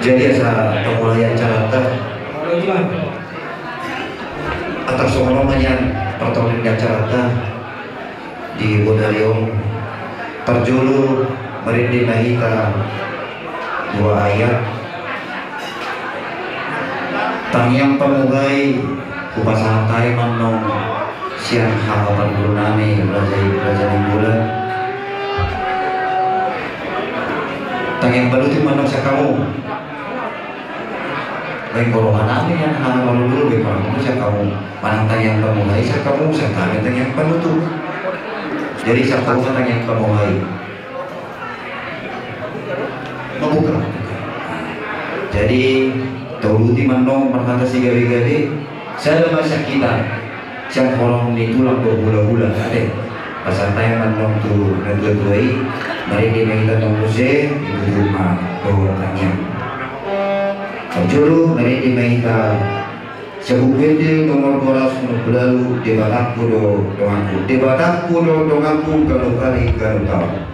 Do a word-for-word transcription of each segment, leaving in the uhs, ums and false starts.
Jadi asa pamulai acaranta. Atas songon on ma nian partondion ni acaranta di bodari on. Parjolo marende ma hita dua ayat. Tangiang pamuhai hupasahat hami ma annon sian haha parguru nami Raja, Raja Nainggolan. Tangiang panutup ma annon sian hamu. Baen roha nami nian haha parguru, baen roha nami sian hamu. Manang tangiang pamuhai sian hamu, sian hami tangiang panutup. Jadi sian hamu ma tangiang pamuhai. Mambuka. Jadi tauduti ma annon marhata sigabe-gabe. Sada ma sian hita sian horong ni tulang do hula-hula ate. Pasahat hami ma annon tu natua-tua i. Marende ma hita annon muse, tutup ma dohot tangiang. Parjolo marende ma hita sian Buku Ende nomor dua ratus enam puluh ualu, Debatangku do donganku, Debatangku do donganku, ganup ari ganup taon.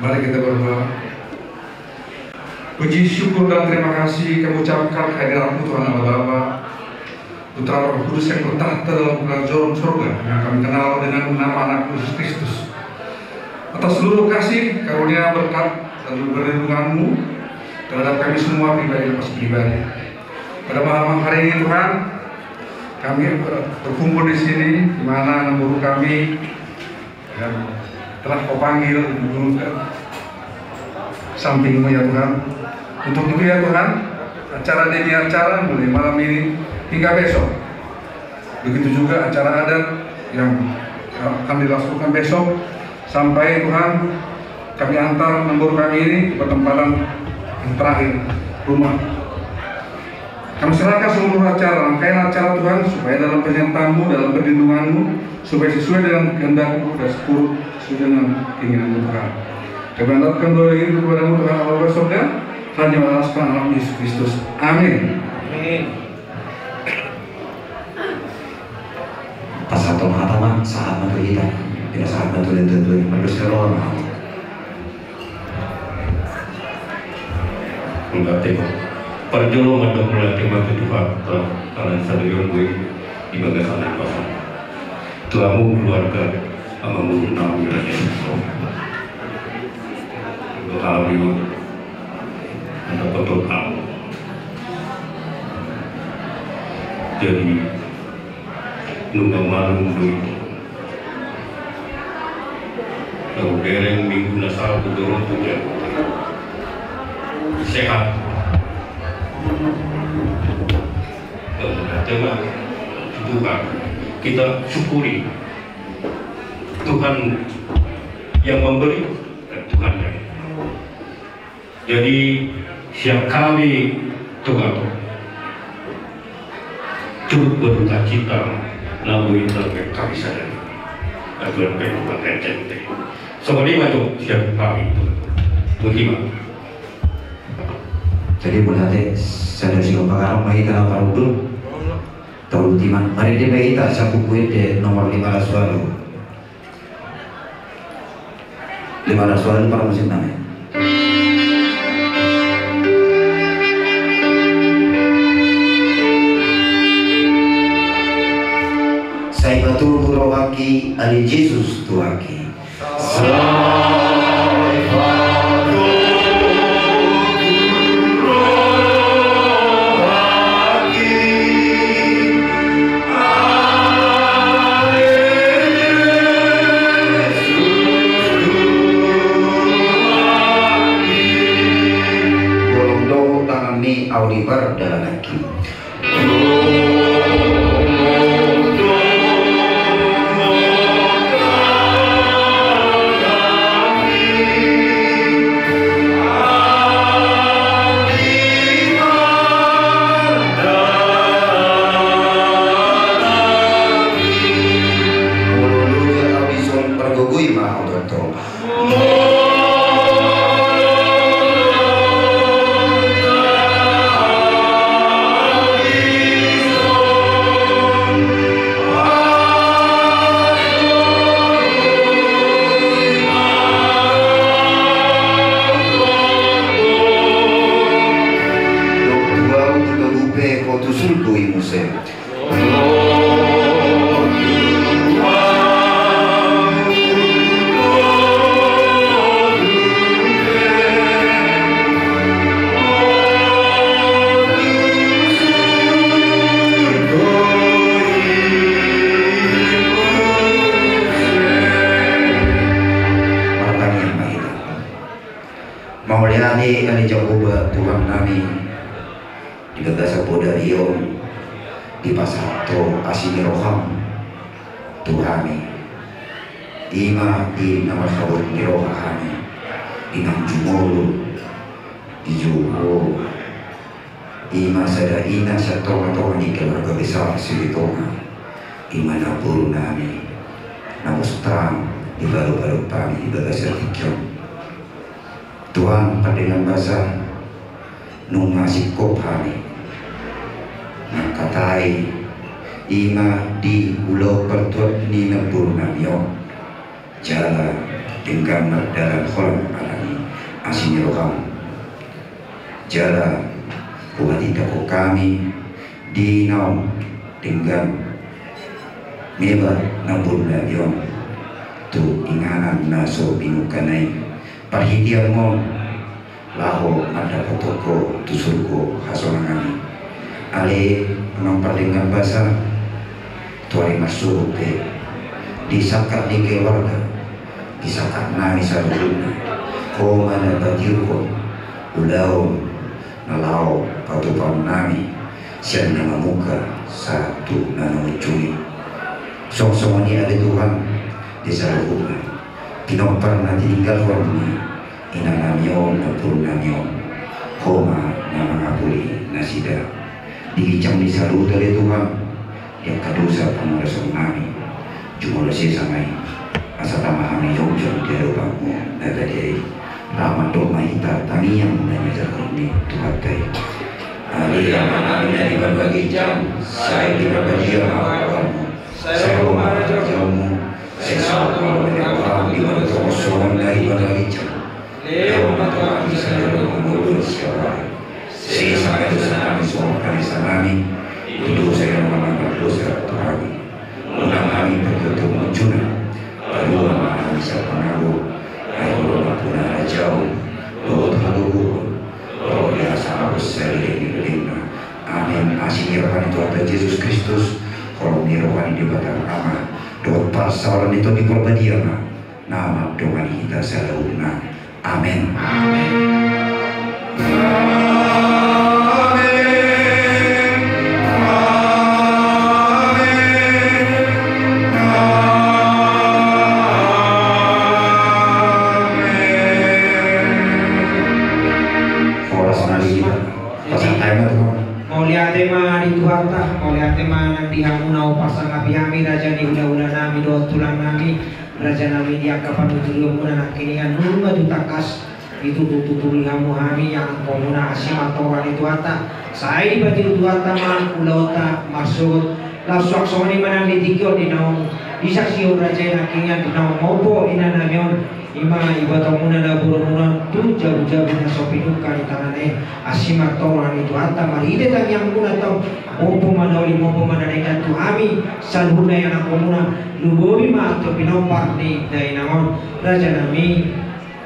Mari kita berdoa. Puji syukur dan terima kasih kami ucapkan kehadiranmu, Tuhan Allah Bapa, Putra, Roh Kudus yang bertakhta dalam kerajaan sorga, yang kami kenal dengan nama Anak Yesus Kristus. Atas seluruh kasih, karunia, berkat, dan perlindunganmu terhadap kami semua pribadi lepas pribadi. Pada malam hari ini, Tuhan, kami ber-, berkumpul di sini, di mana guru kami yang telah Kau panggil duduk di sampingmu, ya Tuhan. Untuk itu, ya Tuhan, acara demi acara, mulai malam ini hingga besok. Begitu juga acara adat yang akan dilangsungkan besok, sampai, Tuhan, kami antar guru kami ini di perempatan yang terakhir, rumah. Kami serahkan seluruh acara, rangkaian acara, Tuhan, supaya dalam penyertaan-Mu, dalam perlindungan-Mu, supaya sesuai dengan kehendak-Mu dan seturut sesuai dengan keinginan-Mu, Tuhan. Kami andalkan doa ini kepada-Mu, Tuhan Allah Bapa sorga, hanya atas nama Yesus Kristus. Amin. Amin. Pasahat hata ma, sahat ma tu hita. Tidak sahat ma tu hita, tu hita. Berdoa sekarang. Mauliate ma. Parjolo mandok mauliate ma tu Tuhan, Tuhan, ala ni sadari on boi di bagasan na pasang. Tu hamu keluarga, ama boru nami raja. Untuk hal ini, untuk betul tahu. Jadi, nunga malum do i. Nunga bereng minggu na salpu do ro tu jabu. Sehat. Tuhan, kita syukuri Tuhan yang memberi dan Tuhan yang. Jadi, sian hami Tuhan turut berduka cita na boi tarbahen hami sadari. Aduan pe pakai cente. Songon i ma jo sian hami Tuhan. Boti ma. Jadi mauliate, sada sigompa garam ma hita na parhundul. Tauluti ma, marende ma hita sian Buku Ende nomor lima ratus ualu. Lima ratus ualu parmusik nami. Sai patubu rohangki ale Jesus Tuhanki. Sai patubu rohangki ale Jesus Tuhanki. Bolong do tanganmi, ahu di pardalananki. Martangiang ma hita. Mauliate ale Jahowa Tuhannami, di bagasan bodari on dipasahat Ho asi ni roham tu hami. I ma di na marhabot ni roha hami, di naung jumolo dijou Ho. I ma sada ina sian tongatonga ni keluarga besar Silitonga. I ma namboru nami na mustang di balobalo hami di bagasan tingki on. Tuhan, pardenggan basa, nunga singkop hami mangkatai i ma di ulaon partuat ni namboru nami on. Jala denggan mardalan holan ala ni asi ni roham. Jala huhatindangkon hami di naung denggan meba namboru nami on tu inganan na so minungkana i. Parhitean on laho mandapothon Ho tu surgo hasonangan i. Ale Amang pardenggan basa, tu ari marsogot pe di sangkap ni keluarga, di sangkap nami saluhutna, Ho ma na patiruhon ulaon na laho patupaon nami sian na mamungka sahat tu na maujung i. Songon songon i ale Tuhan di saluhutna pinompar na tininggalhon ni inanami on, namboru nami on, Ho ma na mangapuli nasida. Di ginjang ni saluhut ale Tuhan, di angka dosa pangulaon nami, jumolo sesa ma i, asa tama hami jongjong di adopanmu na badia i. Laho mandok ma hita tangiang na niajarhon ni Tuhanta i. Ale Amanami na di banua ginjang, sai diparbadia ma goarmu. Sai ro ma harajaonmu. Sai saut ma lomo ni roham di banua tonga on songon na di banua ginjang. Lehon ma tu hami sadari on hangoluan siapari. Sesa ma dosa nami songon panesanami di dosa ni na mangalangka dosa tu hami. Unang hami paihut tu pangunjunan. Palua ma hami sian pangago. Ai Ho do nampuna harajaon dohot hagogoon dohot kuasa saleleng ni lelengna. Amen. Asi ni roha ni Tuhanta Jesus Kristus, holong ni roha ni Debata Ama, dohot parsaoran ni Tondi Parbadia ma na mandongani hita saluhutna. Amen. Amen. Horas ma di hita. Pasantai ma tu. Mauliate ma di Tuhanta, mauliate ma nang di hamuna, o pasangapi hami, raja ni hulahula nami dohot tulang nami, raja nami di angka panuturion muna nangkiningan, nunga tu tangkas ditutur-tuturi hamu hami, ianggo muna asi ma torang di Tuhanta, sai dipatiru Tuhanta ma ulaonta marsogot, laos suang songon i ma nang di tingki on di naung disaksihon raja i nangkiningan di naung mompo ina nami on, ima ibatomuna na borumuna tu jabu-jabu na so pinungka ni tangan i, asi ma torang di Tuhanta marhite tangiangmuna tong, mompo ma na uli, mompo ma na denggan tu hami saluhutna ianggo muna, lumobi ma tu pinompar ni dainang on, raja nami.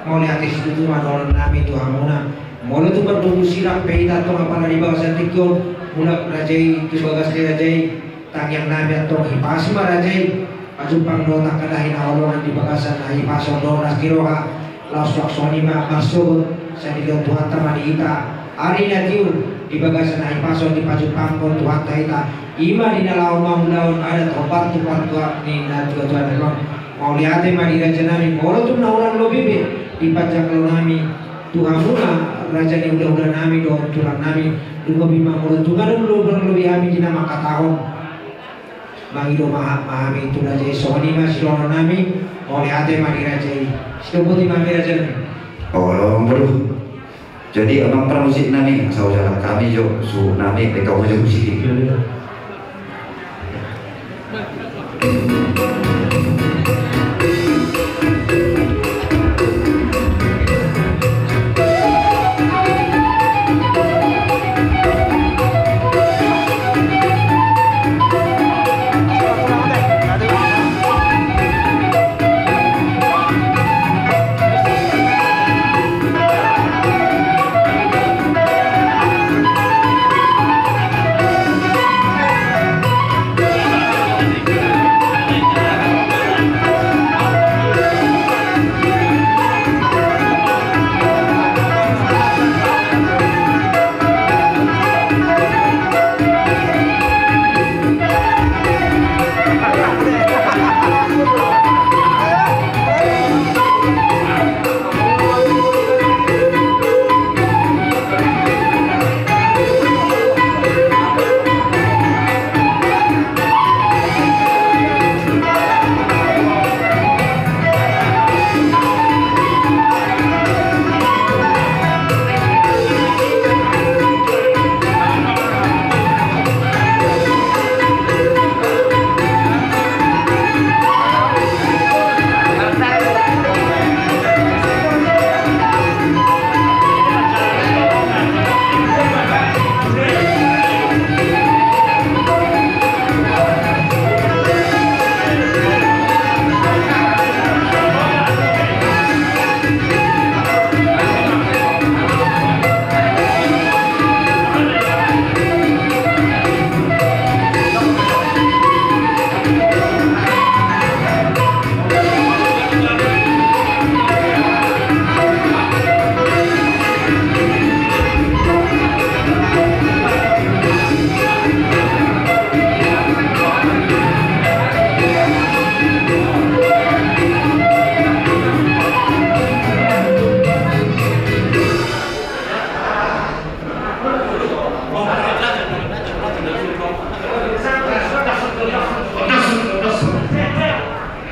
Mauliate situtu ma dohonon nami tu hamuna. Molo tung mandok sirang pe hita tong apala di bagasan tingki on, mulak raja i tu bagas ni raja i, tangiang nami antong hipas ma raja i pajumpang dohot angka na hinaholongan di bagasan hahipason dohot las ni roha, laos suang songon i ma marsogot, sai dilehon Tuhanta ma di hita ari na tiu di bagasan hahipason dipajumpanghon Tuhanta hita, ima di na laho mangulahon adat hombar tu partua ni na tua-tua nami on. Mauliate ma di raja nami, molo tung na hurang lobi pe dipanjangkon nami tu hamuna, raja ni hulahula nami dohot tulang nami, lumobi ma molo tung adong hurang lobi hami di na mangkatahon. Mangido maaf ma hami tu raja i, songon i ma sidohonon nami. Mauliate ma di raja i. Sidohoti ma hami raja nami. Olo, boru. Jadi amang parmusik nami, asa hujalang hami jo suhut nami, baen hamu jo musik i.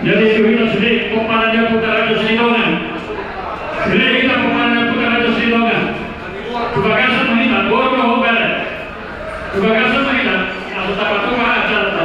Jadi, tu hita sude pomparan ni Ompunta Raja Silitonga. Sude hita pomparan ni Ompunta Raja Silitonga. Tu bagasan ma hita, boru dohot bere. Tu bagasan ma hita, asa tapatupa acaranta.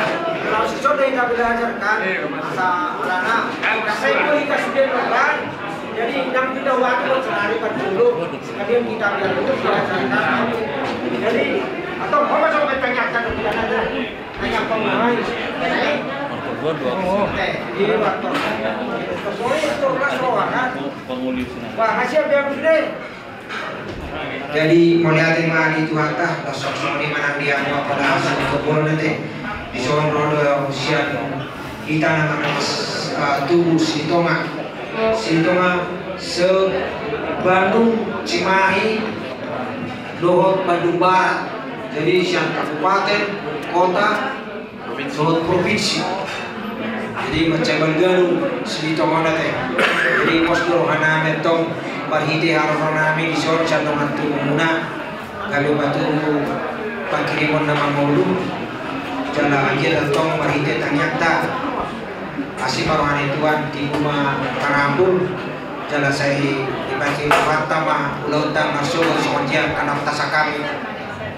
Kalau sisonari kita belajar kan, asa alana. Saya mau dikasih dia kan. Jadi yang kita waktu sehari kan dulu, kemudian kita biar dulu belajar kan. Jadi atau apa sampai tanya kan kita ada. Tanya apa mau? Oke, di waktu. Soalnya itu kan soal kan. Wah, kasih biar dulu deh. Jadi mauliate ma di Tuhanta, laos songon i ma nang di hamu, apala songon na ate. Dison ro do sian hita na marga, eh, tubu Silitonga. Silitonga se-Bandung, Cimahi dohot Bandung Barat. Jadi sian kabupaten, kota, dohot provinsi. Jadi mansai balga do Silitonga on ate. Jadi pos do rohanami antong marhite haroro nami dison sian dongan tubumuna, gabe matubu pangkirimon na mangolu. Jala anggiat antong marhite tangiangta, asi ma roha ni Tuhan, tibu ma tarambul. Jala sai dipasu Tuhanta ma ulaonta marsogot songon dia, karna tasangkapi.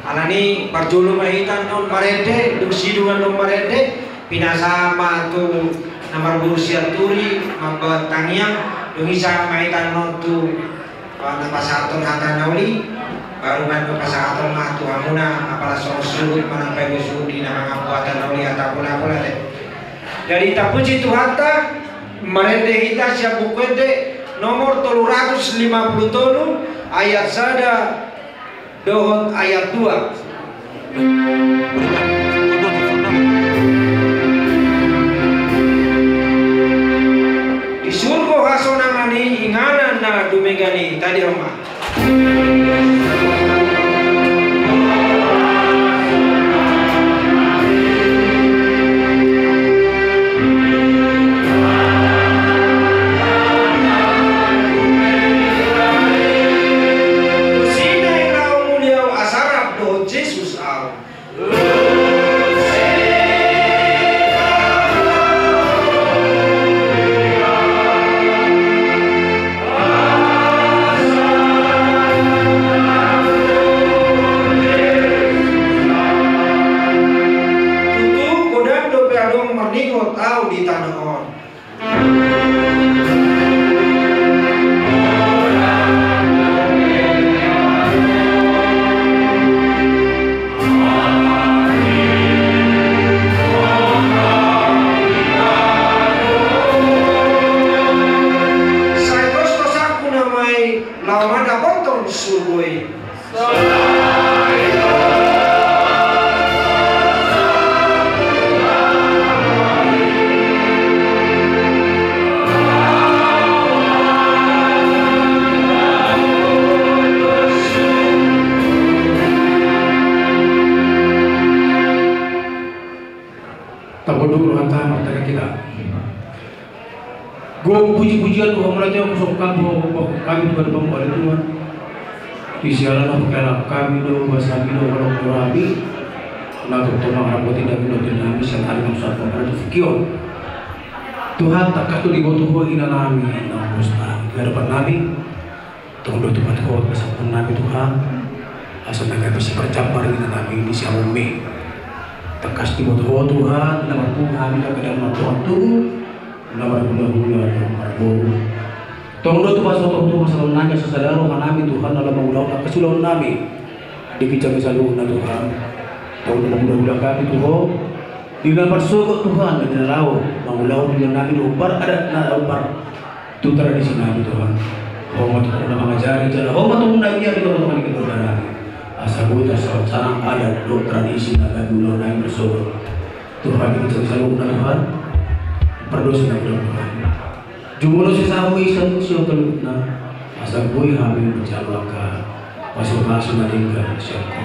Alani i parjolo ma hita annon marende, dung sidung annon marende, pinasahat ma tu na marboru sian turi mambahen tangiang, dung i sahat ma hita annon tu, eh, na pasahathon hata na uli. Baru ma pasahaton ma tu hamuna, apala songon suhut manang paido suhut di na mangampuatan na uli hata pula-pula te. Jadi tapuji Tuhanta, marende hita sian Buku Ende nomor tolu ratus lima puluh tolu, ayat sada dohot ayat dua. Di surgo hasonangan i, inganan na dumenggan i, tadi roma. Tutu godang dope adong marningot au di tano on. Sai tos-tosangku nama i, laho mandapothon surgo i. Tagodung rohanta, martangiang hita. Gok puji-pujian tu Hamuna Tuhan, husungkun hami tu hadapanMu ale Tuhan. Di siala na pengkhianat hami do, bahasa hami do, holong do hami. Na tongtong mangarapoti daging dohot tondi nami sian ari on sampe tu tingki on. Tuhan, tangkas do diboto Ho inanami na umbosta di hadapan nami. Tong do tupat Ho tu pasahaton nami Tuhan, asa na gabe siparjambar inanami di siamunMi. Tangkas diboto Ho Tuhan, na marpungu hami na gabe martonga tubu, na marhula-hula na marboru. Tong do tupat Ho Tuhan tu pasahaton nami, asa sada roha nami Tuhan na laho mangulahon angka siulaon nami. Di ginjang ni saluhutna Tuhan, tong do mangula-ula hami tu Ho. Di na marsogot Tuhan, di na laho mangulahon di na nami di hombar adat na hombar tu tradisi nami Tuhan. Ho ma Tuhan na mangajari, jala Ho ma Tuhan na mangajari di tongtong ni keluarga nami. Asa boi tarsanang adat dohot tradisi na gabe ulaon nami marsogot. Tuhan, di ginjang ni saluhutna Tuhan, pardosa nami Tuhan. Jumolo sesa Ho i sian, sian saluhutna, asa boi hami manjalo angka pasu-pasu na denggan sian Ho.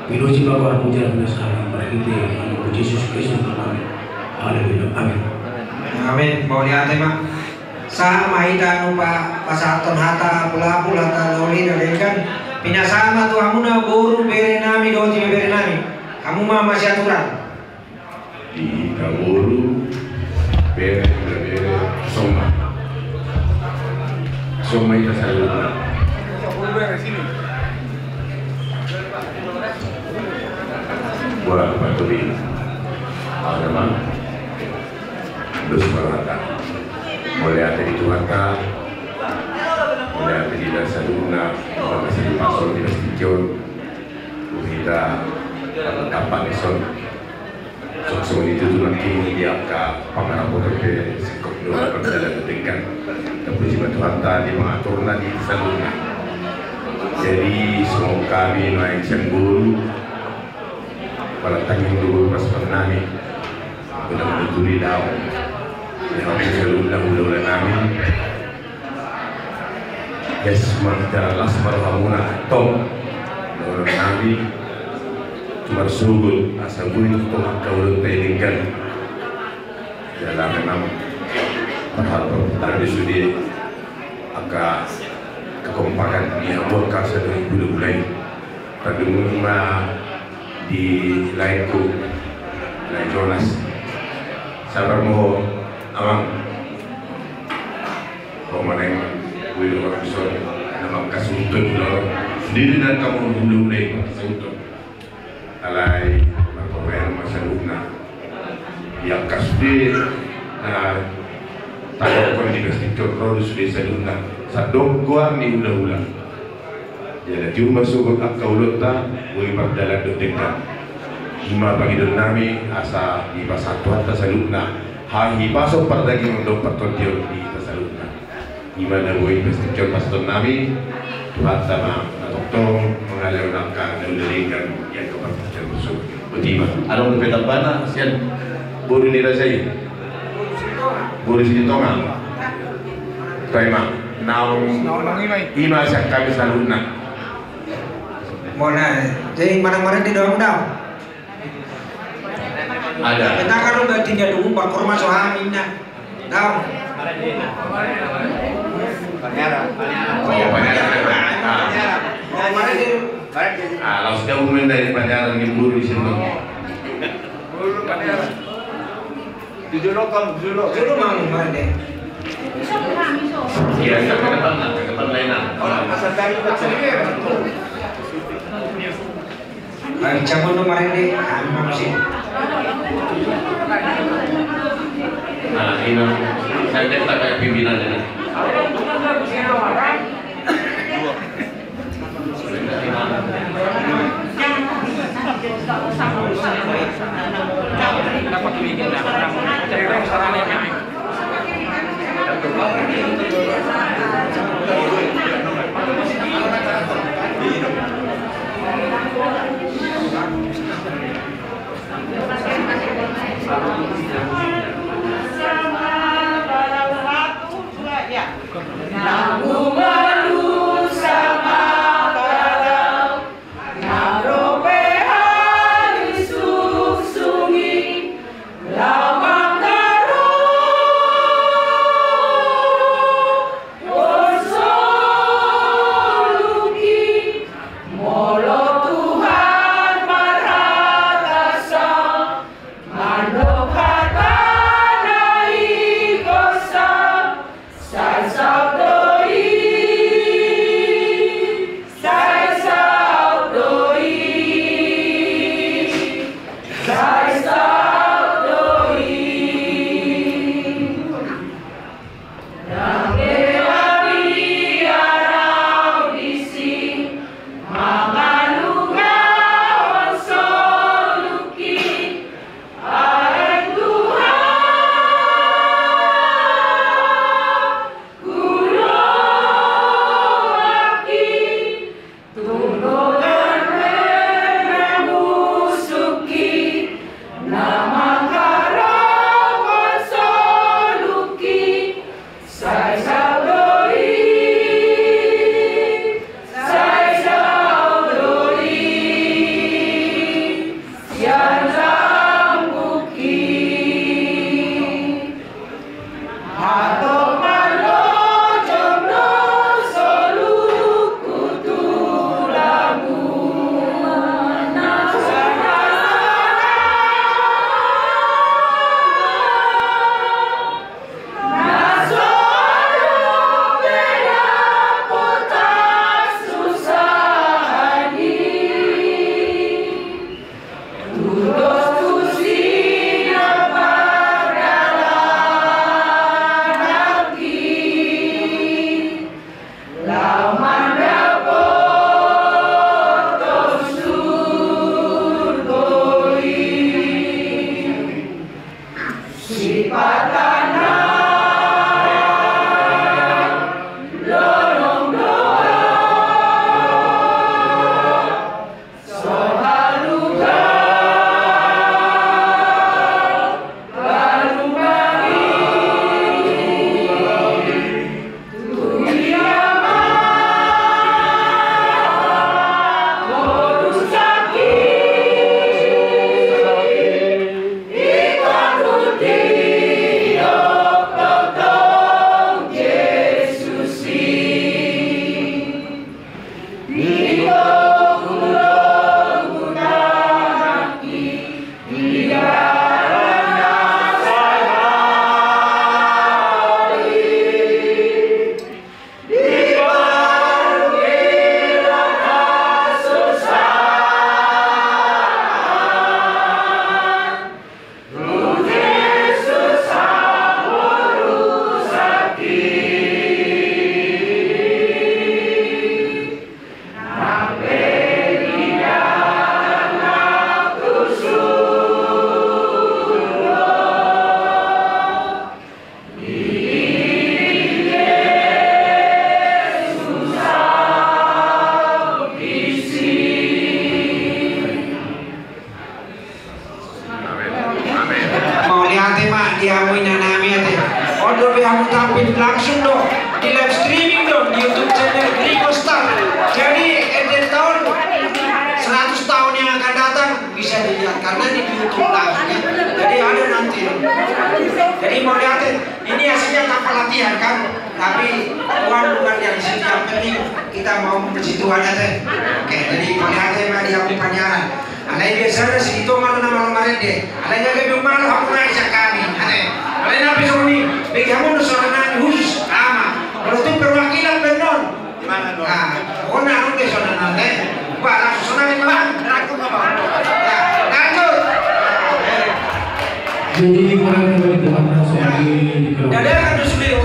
Pinuji ma goarMu jala pinasahat hami marhite Anakmu Jesus Kristus Tuhan nami. Haleluya. Amin. Amin. Mauliate ma. Sahat ma hita nunga pasahathon hata pulapul, hata na uli na denggan. Pinasahat ma tu hamuna boru bere nami dohot ibebere nami. Hamu ma masiaturan. Di hita boru, bere, bere, soma. Soma hita saluhutna. Boha, Pak Tobing. Ada, Bang? Dos berkata. Mauliate di Tuhanta. Mauliate di hita saluhutna. Mauliate di Pak Sol, di Mas Tijon. Hita, Pak Nison. Songon i tutu nangkin di angka pangarapoton pe singkop do mardalan denggan. Tapuji ma Tuhanta di pangaturna di saluhutna. Jadi songon hami nuaeng sian boru, pala tangiang do boru pasahaton nami. Guna manuturi daong di hami saluhutna hula-hula nami. Asa mardalan las ma rohamuna tong. Dohonon nami tu marsogot asa boi tongtong angka ulaonta i denggan. Jala memang parhal parputari do sude angka kekompakan ni hamu angka sadari hula-hula i. Tadungi ma di laengku, lae Jonas. Sabar ma ho, Amang. Ho ma naeng, boi do ho dison na mangkasuhuthon ulaon. Sendiri na hamu hula-hula i mangkasuhuthon. Alai marpapaean ma saluhutna. Di angka sude na tadokkon di Bas Tijon, ro do sude saluhutna. Sandok goar ni hula-hula. Jala jumpa suhut angka ulaonta, boi mardalan dohot denggan. I ma pangidoannami asa dipasahat Tuhanta saluhutna hahipason pardagingon dohot partondion di hita saluhutna. I ma na boi pasahathon pasahatonnami, Tuhanta ma na tongtong mangalehon angka na uli denggan di angka partondion. Botima, adong dope tambana sian boru ni raja i? Boru Silitonga. Paima naung i ma sian hami saluhutna. Molo jadi manang marende do hamu, daong? Ada. Kita kalau berarti dia dulu, Pak Kurma, so hami na. Daong. Panyaran, panyaran. Oh, panyaran. Ah. Panyaran. Ah, laos dia umum dari panyaran di boru di sini. Boru panyaran. Jujur lo, Kang, jujur lo. Jujur lo, Mang, Mang, deh. Iya, ke depan lah, ke depan lain lah. Orang asal dari Baik, cabut nomor ini. Nah, ini saya minta kayak pimpinan ini. Di hamu inanami ate. On dope hamu tampil langsung do, di live streaming do di YouTube channel Gringo Star. Jadi, ede taon seratus tahun yang akan datang bisa dilihat karena di YouTube langsung ya. Jadi ada nanti. Jadi mauliate, ini hasilnya tanpa latihan kan, tapi Tuhan bukan yang di situ, yang penting kita mau menjadi Tuhan aja. Oke, jadi mauliate ma di hamu paniaran. Alai biasana si Ito ma na malo marende. Alai gabe be malo hamu nai sian hami ate. Alai na pe songon i, bege hamu do suara nami khusus ama. Molo tu perwakilan pe non. Ah, on na on pe suara nami. Wah, langsung suara nami bang. Ya, lanjut. Jadi kurang lebih bukan langsung di. Dadakan do sude.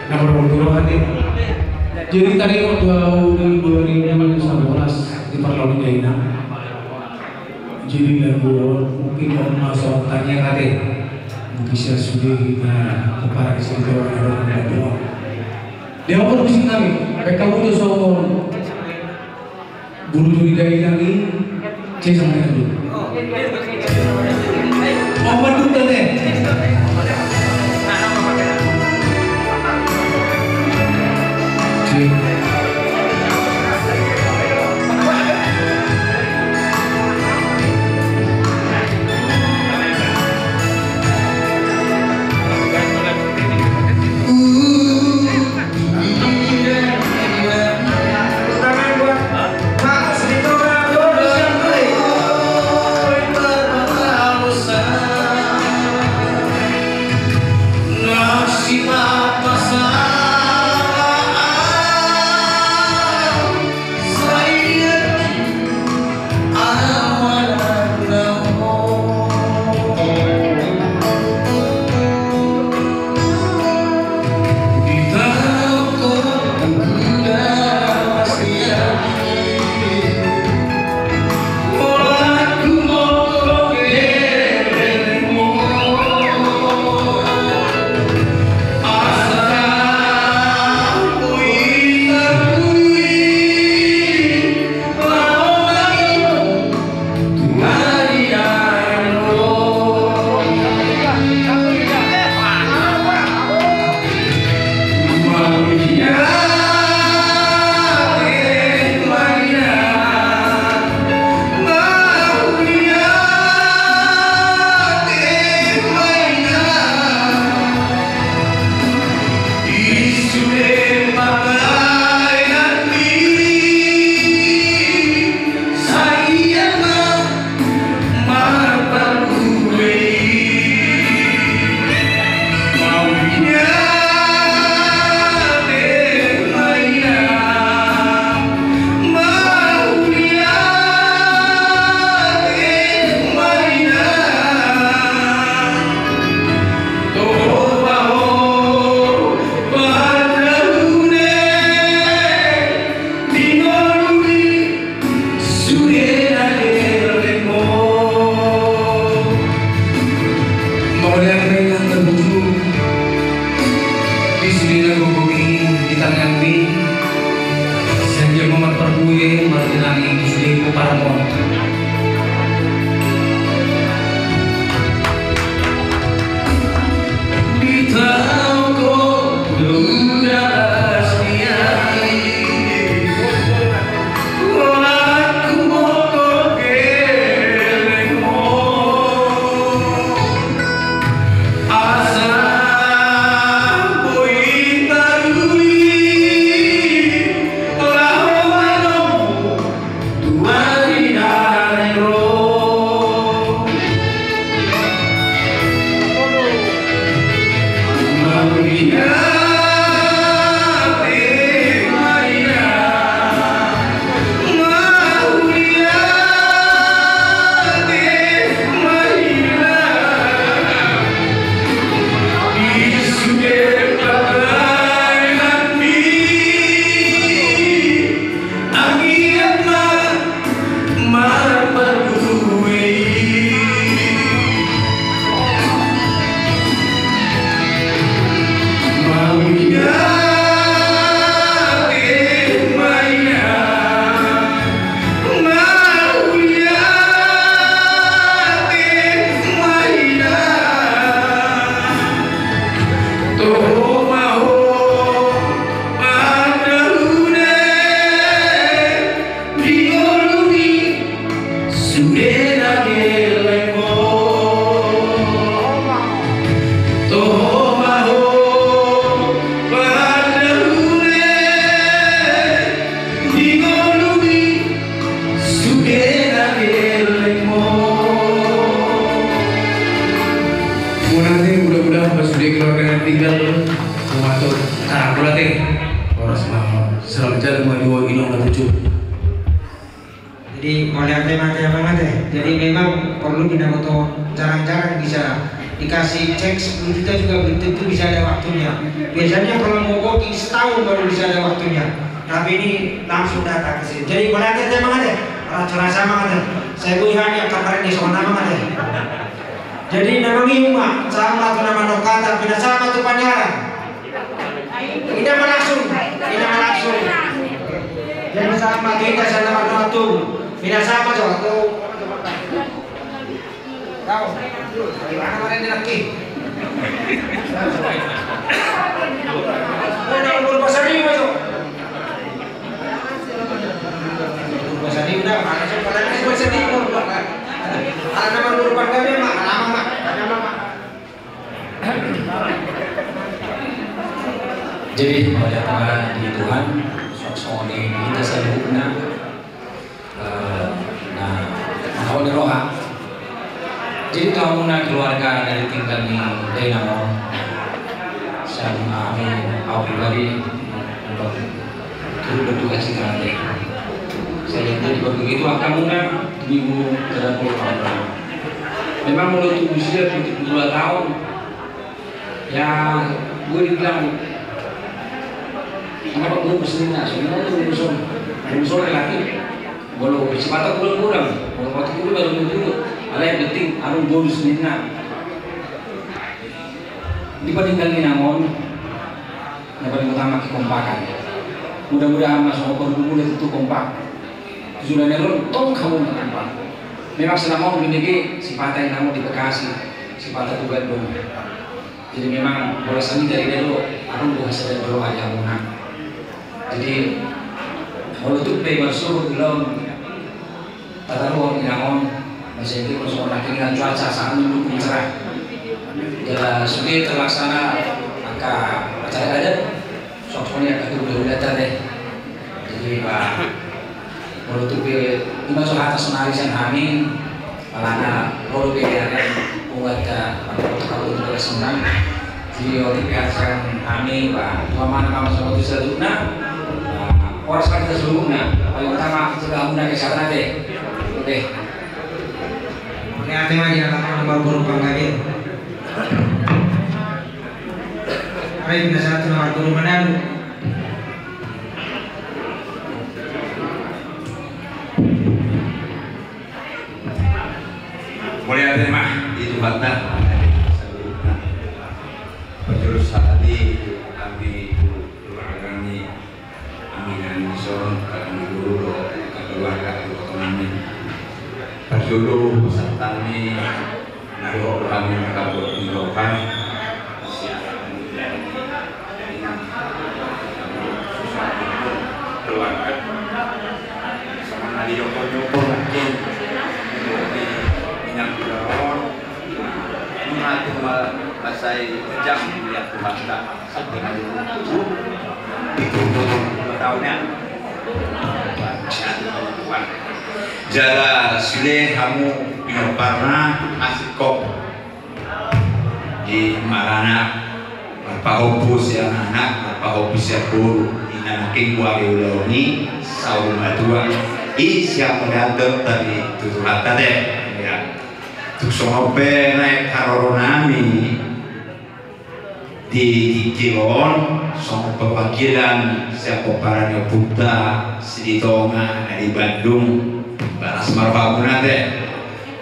Nomor dua tadi. Jadi tadi waktu dua ribu sembilan belas di Parlamen China. Jadi lagu mungkin on ma so tanya kate. Bisa sude hita keparak cerita orang orang yang dua. Dia apa musik kami? Mereka butuh so bulu juri dari kami. Cek sama dengan dulu. Oh, mantap tadi. Cek. Nanti mudah-mudahan pas sudah keluarga yang tinggal, mematur. Nah, berarti. Horas ma. Selamat jalan, ma dua inong na tujuh. Jadi, mauliate ma, ate, amang ate. Jadi, memang perlu dinamoto, jarang-jarang bisa dikasih cek sepuluh juta juga belum tentu bisa ada waktunya. Biasanya kalau mau booking setahun baru bisa ada waktunya. Tapi ini langsung datang ke sini. Jadi, mauliate, ate, amang ate. Rasa-rasa, amang ate. Saya buihan yang kemarin di sana, amang ate. Jadi, na mangihut ma, sahat ma tu na mandok hata, pinasahat ma tu paniaran. Ida ma langsung, ida ma langsung. Jadi, sahat ma tu ita, sahat ma tu ita. Pinasahat ma tu. Tahu? Di mana kemarin dia lagi? Oh, na umur pasar ini, Mas. Pasar ini udah, mana sih? Pada ini pasar ini. Ada nama guru pandai, Mak. Nama, Mak. Nama, Mak. Jadi, mauliate ma di Tuhan, songon i di hita saluhutna. Eh, nah, mangkaholongi roha. Jadi, tu hamuna keluarga na ditinggal ni dainang on, sian hami, au pribadi, turut berduka cita, ate. Saya jadi begitu angka muna, di minggu terakhir. Memang molo tu usia tujuh puluh dua tahun, ya, boleh dibilang, kenapa gue kesini, nah, sebenarnya tuh urusan, urusan lagi. Molo sipata kurang-kurang, molo sipata kurang baru dulu. Alai yang penting, adong bonus ninna. Di paninggangkon on, yang paling utama kekompakan. Mudah-mudahan masuk ke dulu itu kompak. Sudah nelon, tong kamu kompak. Memang selama on binege, sipata yang kamu di Bekasi, sipata tu Bandung. Jadi memang bola seni dari dulu, aku bukan sadar dulu aja muna. Jadi, molo tung pe marsogot di laut, tata ruang inang on, masih itu masuk orang kiri dan cuaca sangat mendukung cerah. Jala sudah terlaksana angka acara adat, songon i angka tu udah-udah tadi. Jadi, Pak, molo tu pe, ima so hata sonari sian hami, alana ro do pe di ari on, buat, eh, untuk kamu untuk bersenang. Jadi, otik pe hata sian hami, bah, tu amang, amang saluhutna, bah, horas ma di hita saluhutna, paling utama, sudah hamuna kesehatan ate. Oke. Oke, ate ma di anak-anak baru panggabean. Baik, kita satu nomor guru mana? Mauliate ma di Tuhanta. Parjolo sahali hami tu keluarga ni amang nami dison, hami guru dohot keluarga tu keluarga nami. Parjolo pasahat hami na dohot hami na gabe di roha. Keluarga. Sama na di Joko-Joko mungkin. Di Minang Kudus. Mengatur bahasa jam melihat Tuhanta. Sampai hari itu. Itu tahunnya. Jala sude hamu pinomparna asik kop. Di maranak, marpahompu sian anak, marpahompu sian boru, inna nangkin buari ulaon i, saur matua, i sian mudanta tadi tu Tuhanta te. Ya. Tung songon pe naek haroro nami, di tingki on, songon perwakilan sian pomparan ni ompunta, Silitonga, na di Bandung, baras ma rohamuna te.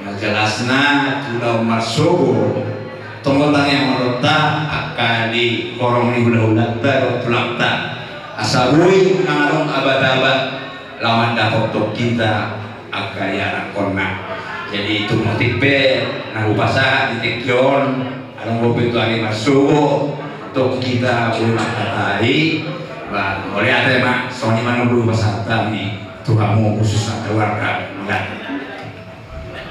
Na jelasna, tu laon marsogot, tongtong tangiangonta, angka di horong ni hulahulanta dohot tulangta. Asa boi na adong abat-abat, laho mandapothon hita, angka ianakhonna. Jadi, tung otik pe, na hupasahat di tingki on, adong dope tu ari marsogot, tong hita boi mangkatai, bah, mauliate ma, songon i ma na boi hupasahat hami, tu hamu khususna keluarga, mauliate.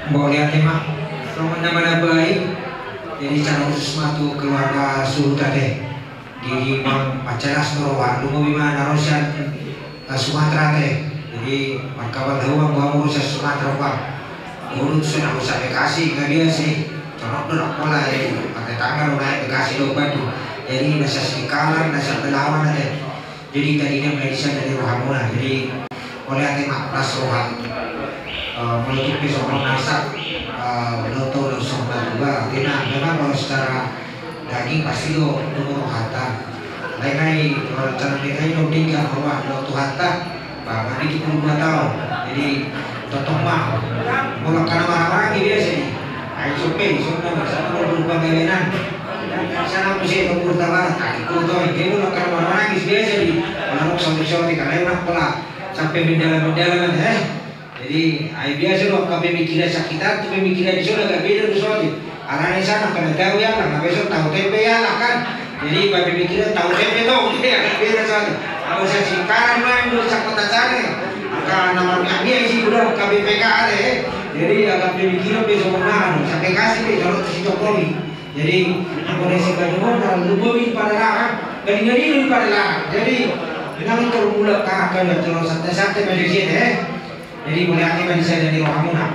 Mauliate ma, songon na mana baik, jadi secara khusus ma tu keluarga suhut ate. Jadi, mang, mansai las do roha, dung i ma na ro sian, eh, Sumatera ate. Jadi, mangkabal hau ma hamu ro sian Sumatera, bang. Urut so na ro sian Bekasi, nga dia sih. Rok do rok pola, eh, pakai tangan, udah dikasih do bantu. Jadi, nasa sikalan, nasa belawan, ate. Jadi, tadi dia main di sana di rohamuna. Jadi, oleh ate mak, ras roha. Eh, molo tu pe songon nasa, eh, loto, loto, songon na tua. Artinya, memang kalau secara daging pasti do, do rohata. Lain ai, kalau cara beda ini, udah tiga, roha, loto, hata. Bah, berarti tiga puluh dua tahun. Jadi, totong mah. Molo kana marah-marah, dia biasa nih. Ai, sope, sope, sama kalau berubah gawenan. Sana mesti ke Kota Barat, tadi Kota, dia molo kana marah-marah, dia biasa nih. Kalau mau sotik-sotik, kalau enak pula. Sampai mendalam-mendalam, eh. Jadi, ai biasa do, angka pemikiran sakitar tu pemikiran di sana agak beda do soalnya. Alana di sana kada tahu ya lah, ngabe so tahu tempe ya lah kan. Jadi, angka pemikiran tahu tempe tuh, jadi agak beda soalnya. Kalau saya singkaran main dulu sa kota sana, angka nama minyak isi udah angka B P K ada ya. Jadi, angka pemikiran besok menang, sampai kasih deh kalau si Jokowi. Jadi, aku dari si Gadungan, kalau lu bawa di pada larang, gadi-gadi di pada larang. Jadi, memang itu mulai kakak kalau santai-santai main di sini ya. Jadi, mauliate ma di sada ni rohamuna.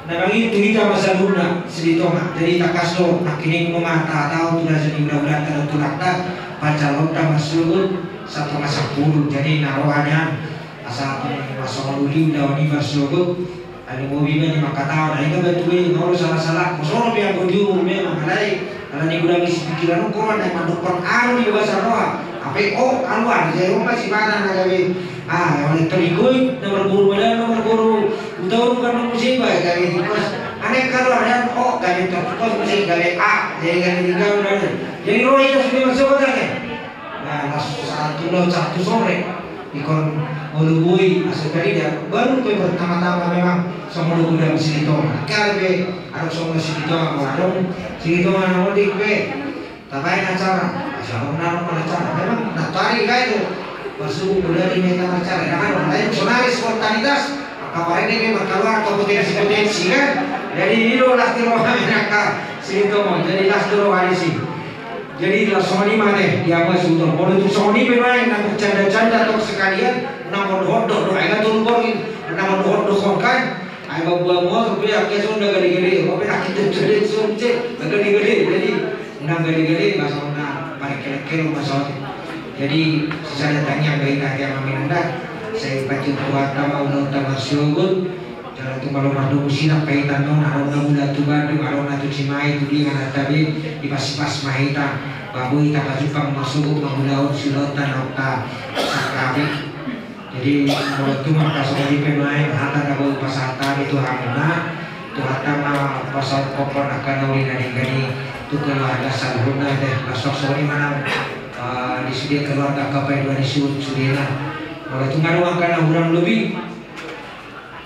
Na mangido tu hita ma saluhutna, Silitonga. Jadi, tangkas do, nangkining ma tahatahon tu raja ni hulahulanta dohot tulangta, pancalonta marsogot, satonga sampulu. Jadi, na roha nian, asa tung masongon uli ulaon i marsogot, alu mobi ma ni mangkatahon, ai na batu i, na olo salah-salah, molo pe anggo di uhum memang, alai, Ala ni godang isi pikiran on, koran na mandok pang alu di bagasan roha. Ape o, alu ada, jadi o masih mana na gabe. Ah, yang oleh terikoi, na marboru badan, na marboru. Uta urukan na musibah, gabe tikus. Aneh kalau ada, o, gabe tertikus, musibah, gabe a, jadi gabe tiga, udah. Jadi roha i sudah masuk ke sana. Nah, las satu lo, satu sore. Ikon molo boi, asa tarida, baru pe pertama-tama memang songon godang Silitonga. Kalau pe, adong songon Silitonga, adong Silitonga na odik pe. Tabaen acara, asa adong na adong acara. Memang, na tari ka itu. Masuk godang di meta acara. Nah, kan, lain sonari spontanitas, apa ini memang keluar kompetensi-kompetensi kan. Jadi, itu lah di roha mereka. Silitonga, jadi las di roha di sini. Jadi, las songon i ma ate, dia ma sutor. Molo tu songon i pe main, na bercanda-canda tok sekalian, na mondok-ondok do, ai na tolu borngin, na mondok-ondok do kan. Ai ba buah motor pe, angke songon na gade-gade, ope na kita gade songon ce, na gade-gade. Jadi, na gade-gade, ba songon na parekelek-kelek ma songon. Jadi, sisada tangiang ba hita, hita ma minanda, sai pacu kuat ma ulaonta marsogot, Jala tung molo mardomu silang pahitan on, adong na mula tu Bandung, adong na tu Cimahi, tu dia na tabe, dipas-pas ma hita, ba boi tapajumpang marsogot mangulahon ulaonta naung tasangkapi. Jadi, molo tung angka songon i pe nuaeng, hata na boi pasahat hami tu hamuna, Tuhanta ma pasahat hophop angka na uli na denggan i, tu keluarga saluhutna, deh, las songon i ma nang, eh, di sude keluarga angka paidua ni suhut sudena. Molo tung adong angka na hurang lobi,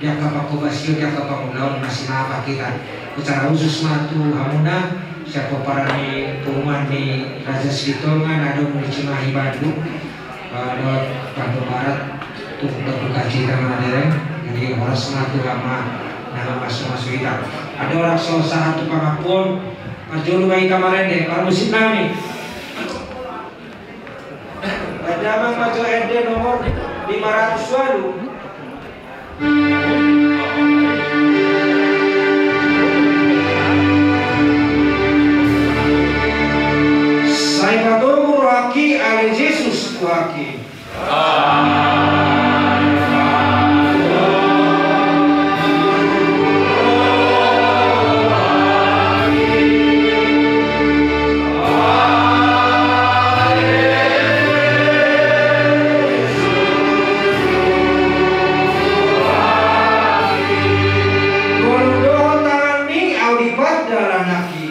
Di angka pangkobasion, di angka pangulaon, masih maaf hita. Secara khusus ma tu hamuna, sian pomparan ni punguan ni Raja Silitonga, na adong di Cimahi Bandung, eh, dohot Bandung Barat, tu berduka cita ma dereng, jadi horas ma tu hamu na mamasu-masu hita. Andorang so sahat tu pangampuon, parjolo ma hita marende, parmusik nami. Damang ma jo ende nomor lima ratus walu. Sai patogu rohangki ale Jesus Tuhanki. Dohot tanganmi ahu di pandalananki.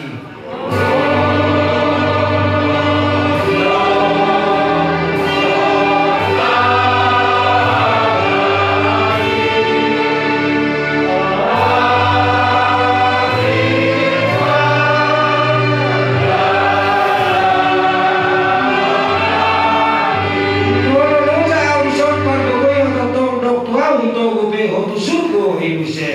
Molo loja ahu dison, pargogoi ma tongtong, dok tu ahu, togu pe ho tu surgo i muse.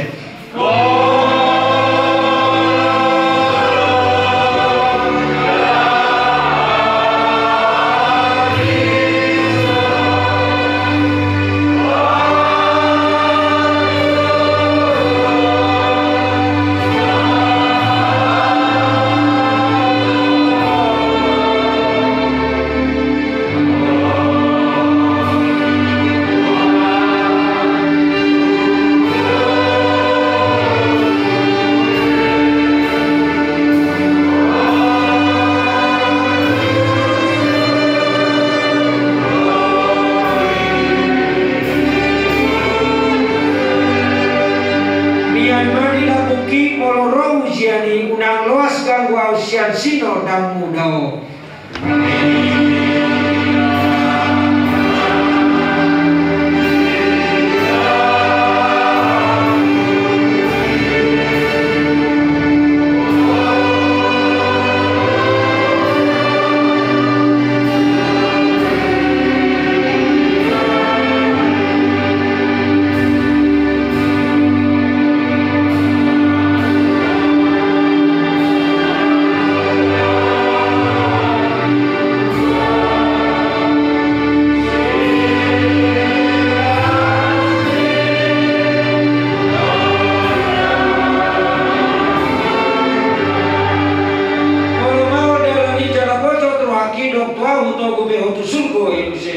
Unang loas ganggu ahu sian sinondangmu da on. Molo maol dalan i jala bocor rohangki, dok tu ahu, togu be ho tu surgo i muse.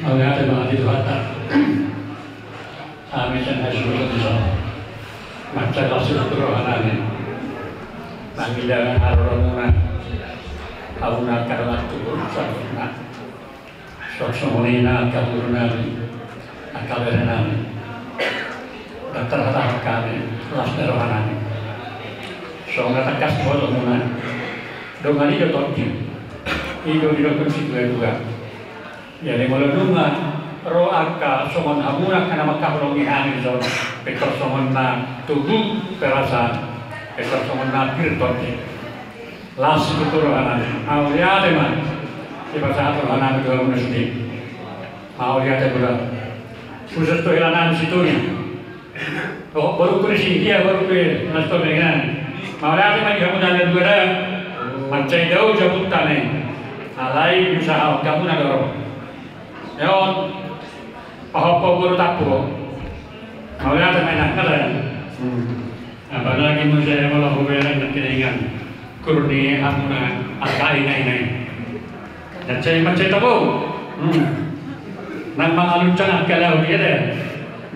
Mauliate ma di Tuhanta. Amin. Sian hasuhuton dison, mansai las situtu rohanami mangida haroramuna, hamuna angka dongan tubu saluhutna. Songon i nang angka gurunami, angka berenami. Ndang tarhatahon hami las ni rohanami. Songon na tangkas huboto hamuna, dongan i do tondi, i do didokkon situatua. Jadi molo nunga ro angka songon hamuna angka na mangkaholongi hami dison, pintor songon na tubu perasaan, pintor songon na pir tondi, las situtu rohanami. Mauliate ma dipasahat rohanami tu hamuna sude. Mauliate ma. Khusus tu helanami si Turi. Oh, borungku disi, dia borungku i, Mas Tomengan. Mauliate ma di hamuna na dua da. Mansai dao jabunta na i. Alai diusahahon hamuna do ro. Eon, pahompu boru Tampubolon. Mauliate ma inang, kada? Hmm. Apalagi muse molo hubereng nangkiningan. Kur ni hamuna angka ina-ina i. Mansai, mansai tabo. Hmm. Nang mangaluncang angka laut i da.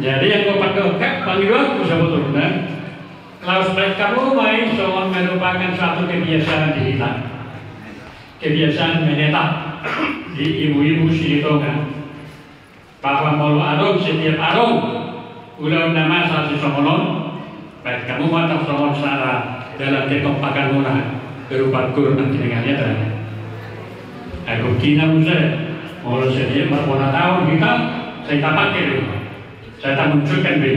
Jadi anggo pandohan, pangidoanku sabotulna, laos baen hamu ma i songon merupakan satu kebiasaan di hita. Kebiasaan menetap di ibu-ibu Silitonga. Bahwa molo adong, setiap adong ulaon na masa sisongon on, baen hamu ma tarsongon sada dalan kekompakanmuna berupa kur nangkiningan i da. Ai buktina muse, molo setiap marbona taon hita, sai tapake do, sai tamunculkan be.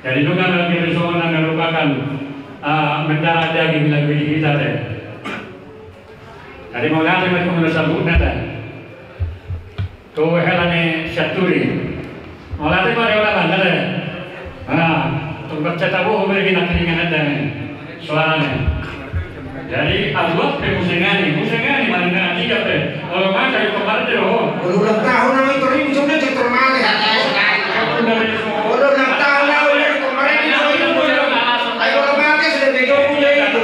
Jadi nunga lagi songon na merupakan, ah, mendarah daging lagi di hita da. Jadi mauliate ma di hamuna saluhutna da. Tu hela ni Sianturi. Mauliate ma di hamuna da. Nah, tung baca tabu huberi nangkiningan da. Suarana. Jadi aduat pe muse ngani, muse ngani, maringan tiga pe. Molo masa itu kemarin dia ho. Ulang tahun nama itu ribu sebenarnya itu male. Ulang tahun nama itu kemarin itu. Ayo kalau mati sudah bego punya itu.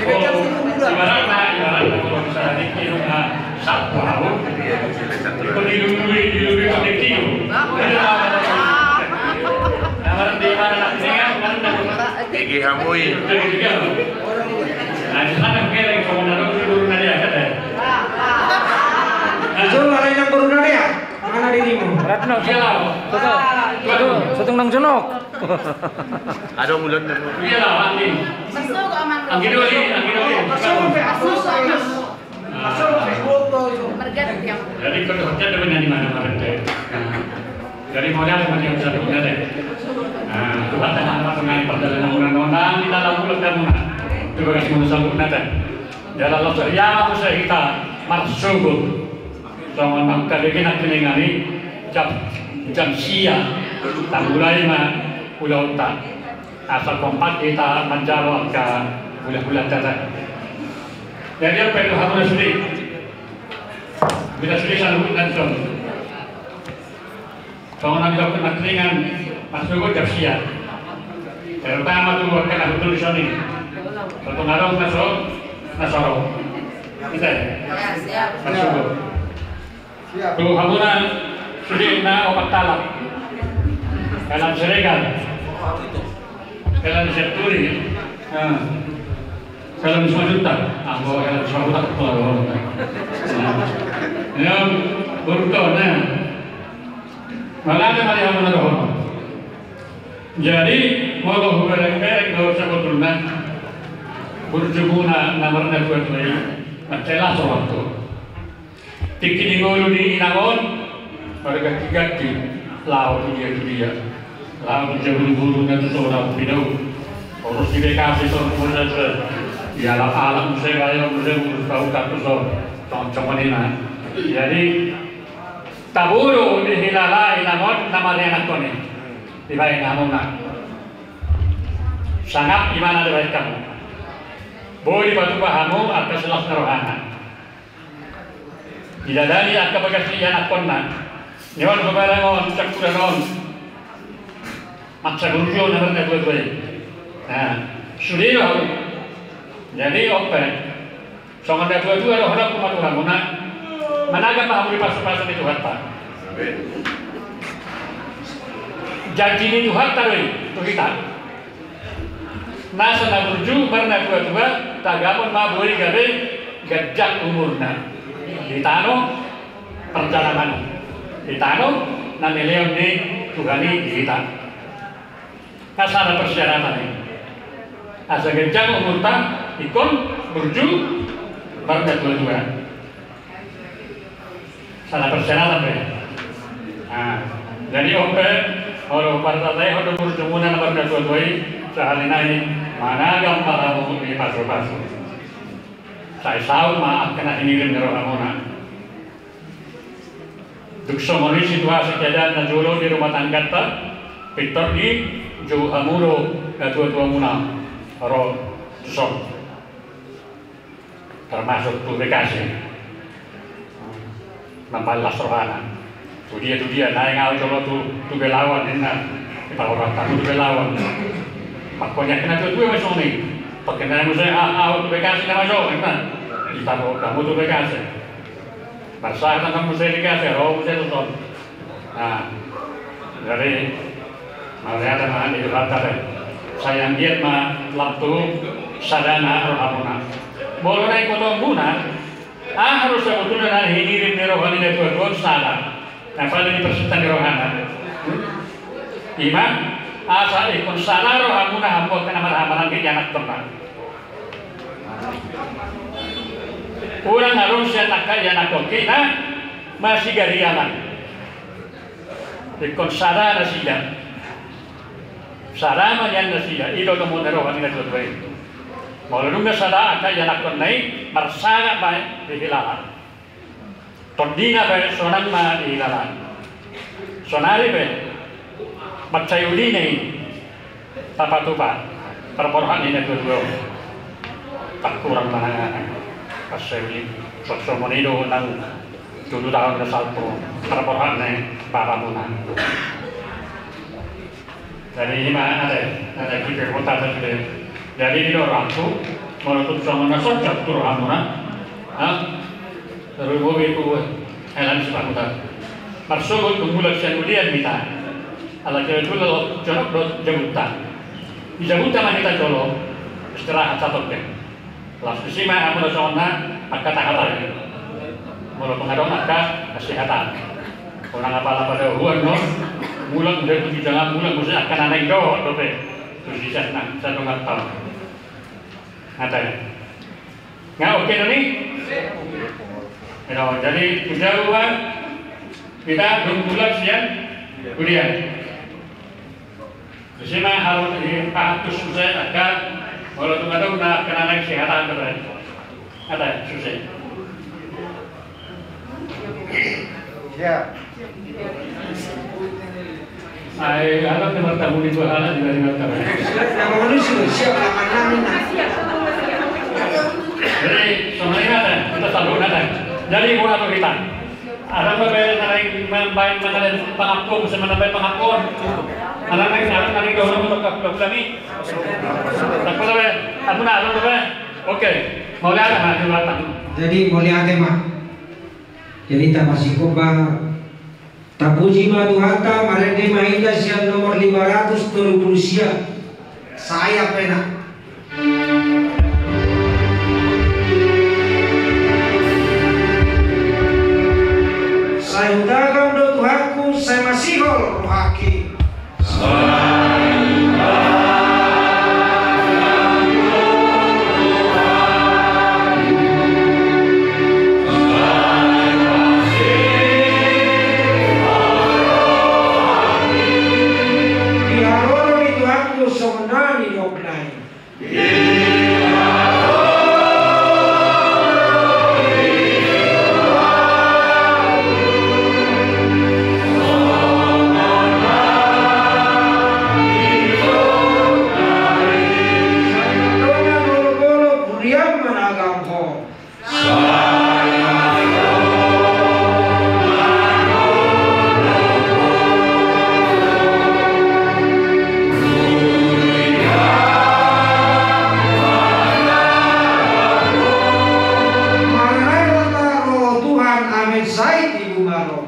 Oh, ibaratna, ibaratna kalau misalnya di kilo, nah, satu tahun, itu dilului, dilului pakai kilo. Ada apa? Nah, berarti mana nak dengan, mana nak? Gigi hamui. Itu juga. Nah, di sana kira yang kamu naruh di guru nadia, kata. Nah, coba lain yang guru nadia. Mana dirimu? Ratno, iya lah. Sotung, sotung, sotung nang jonok. Ada mulut dan iya lah, Anggi. Anggi dulu, Anggi dulu. Jadi kau tuh kerja dengan di mana kemarin teh? Jadi modal sama dia bisa punya teh. Nah, coba tanya apa dengan perjalanan orang orang di dalam mulut kamu. Coba kasih mulut sambung nanti. Dalam langsung ya aku saya kita marsubut. Songon nangkin nangkiningan i, jam, jam sia, Tamulai ma ulaonta asa kompak hita manjalo angka hulahulanta. Jadi on pe tu hamuna sude. Hita sude saluhutna dison. Songon na nidok ni na ringan, marsogot jam sia. Terutama tu angka na hundul dison i. Tontu adong na so, na so ro. Ise? Marsogot. Tu hamuna sude na opat halak. Hela ni Siregar. Hela ni Sianturi. Hela ni Simanjuntak. Anggo hela ni Simanjuntak. Ia, burto na. Mangada ma di hamuna dohonon. Jadi molo huberengbereng do sabotulna, burjumuna na marnatuatua i, mansai las rohanta. Tingki ni ngolu ni inang on margantiganti, laho tu dia tu dia, laho tu jabu ni boru na tu so na pinaung. Urus di Bekasi so muse, dialap-alap muse, rayo muse, urus tau kan tu so. Songon i ma. Jadi tabo do dihilala inang on na marianakhon i. Dibaen hamuna. Sangap ibana dibaen hamu. Boi dipatupa hamu angka silas ni rohana. Didalani angka bagas ni ianakhonna. Ni on hubereng on, cangkuran on. Mansai burju na marnatuatua i. Nah, sude do hamu. Jadi on pe. Songon natuatua dohononku ma tu hamuna. Managam ma hamu di pasupasu ni Tuhanta. Janji ni Tuhanta do i tu hita. Nasa na burju marnatuatua tagamon ma boi gabe ganjang umurna di tano parjalaman, di tano na nilehon ni Tuhan i di hita. Kan sada persyaratan i. Asa ganjang umurta ingkon burju marnatuatua. Sada persyaratan pe. Nah, jadi on pe, molo partangiangkon do burjumuna na marnatuatua i, sahali nai managam ma hamu di pasupasu. Sai saut ma angka na hinirim ni rohamuna. Dung songon i situasi keadaan na jolo di rumah tangganta, pintor dijou hamu do natuatuamuna ro tuson. Termasuk tu Bekasi. Mansai las rohana. Tu dia, tu dia, naeng ahu jolo tu, tu Belawan, ninna. Dipaboa hamu tu Belawan. Pangkonian natuatua ma songon i. Pangkonian muse, ah, ahu tu Bekasi na masuk, ninna. Dipaboa hamu tu Bekasi. Marsahat angka muse di Bekasi, ro muse tuson. Nah, jadi, mauliate ma di Tuhanta be. Sai anggiat ma lam tu sadana rohamuna. Molo na ingkon muna, aha do sabotulna na hinirim ni roha ni natuatua on? Sada. Na paling dipersinta ni rohana. Ima, asa ingkon sada rohamuna hamu angka na marhahamaranggi ianakhonna. Unang adong sian angka ianakhonki na masigarianan. Ingkon sada nasida. Sada ma nian nasida, i do lomo ni roha ni natuatua i. Molo dung na sada angka ianakhonna i, marsangap ma dihilala. Tondina pe sonang ma dihilala. Sonari pe mansai ulina i tapatupa parborhat ni natuatua on. Tangkurang manang aha, mansai uli. Songon i do nang tujuh tahun na salpu parborhat ni bapamuna. Jadi ima ate, ate, kita kota sude. Jadi di rohangku, molo tung songon na sonjak tu rohamuna, ha? Tarumobi ku, eh, lan sipakuta. Marsogot dung mulak sian udian hita. Ala kebetulan jonok do jabunta. Di jabunta ma hita jolo istirahat satoke. Laos disi ma hamu do songon na angka tahatai. Molo tung adong angka kesehatan. Unang apala pada huan no. Mulak muse tu ginjang, mulak muse angka na naeng dohot dope. Tu si sasna, sadongan taon. Ate. Nga oke do ni? Ino, jadi tu jabu ma hita dung mulak sian udian. Disi ma harus dipahatus muse angka, molo tung adong na angka na naeng sihatan do be. Ate, suse. Siap. Ai, adong na martamu di dua halak di balik mata. Nama manusia siap akan nami na. Jadi, songon i ma, hita saluhutna. Jadi, boha do hita. Adong dope na naeng mambahen mangalehon pangampuon, bisa manambai pangampuon. Adong na naeng, adong na naeng dohonon tu hula-hula i. Sampulu dope, ampun, adong dope. Oke, mauliate ma di hula-hula. Jadi, mauliate ma. Jadi, tapasingot ma. Tapuji ma Tuhanta, marende ma hita sian nomor lima ratus tolu pulu sia. Sai pe na. Sai hutagam do Tuhanku, sai masihol rohangki. Di haroro ni Tuhanku songon na nidokna i. Amen. Sai tibu ma ro.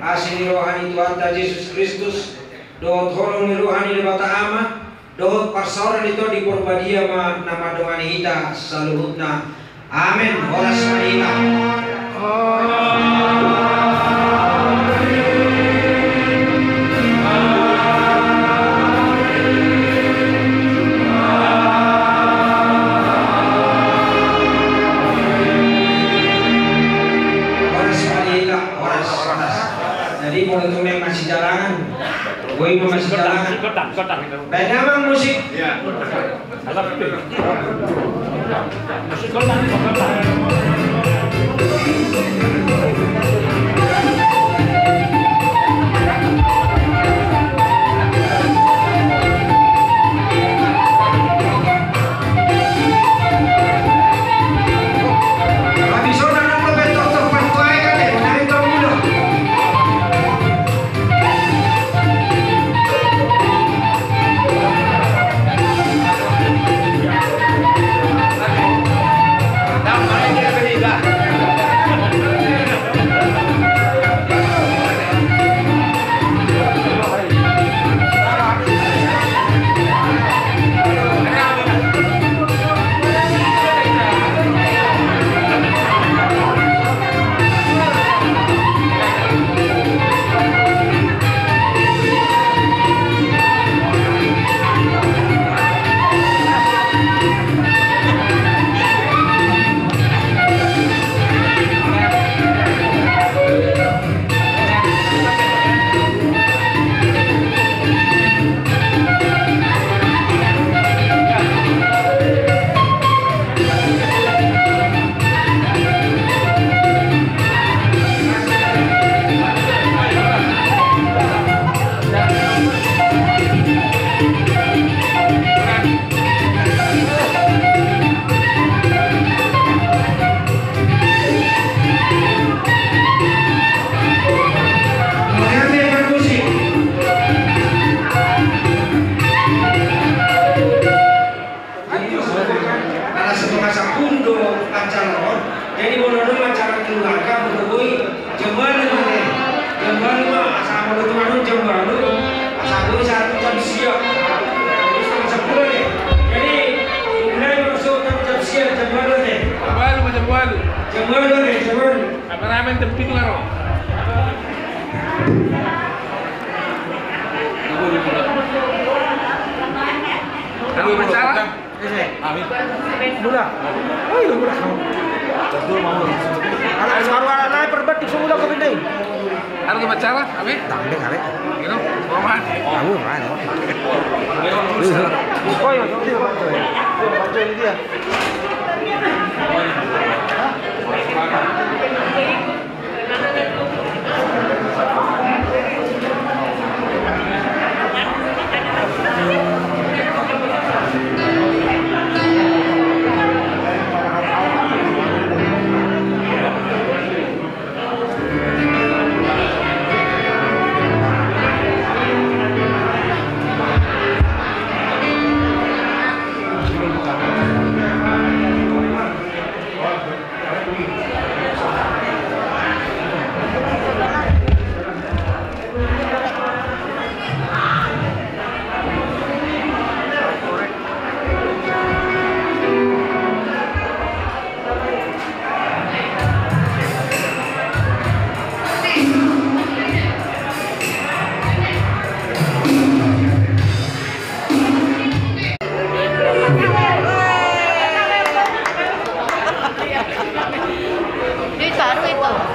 Asi ni roha ni Tuhanta Jesus Kristus, dohot holong ni roha ni Debata Ama, dohot parsaoran ni Tondi Porbadia ma na mandongani hita saluhutna. Amen. Horas ma hita. Horas ma hita. Horas, horas. Jadi, molo tung naeng masijalangan, boi ma masijalangan. Baen damang musik. Kameramen, tempi tu karo. Anu, acara? Mula. Oh, iya, mula. Anak sekarang anak perbat di semula kau pindahin. Anu, acara? Apa? Tanggung, apa? Gitu? Hormat. Kamu, mana? Oh, iya, iya, iya, iya. Duit baru itu.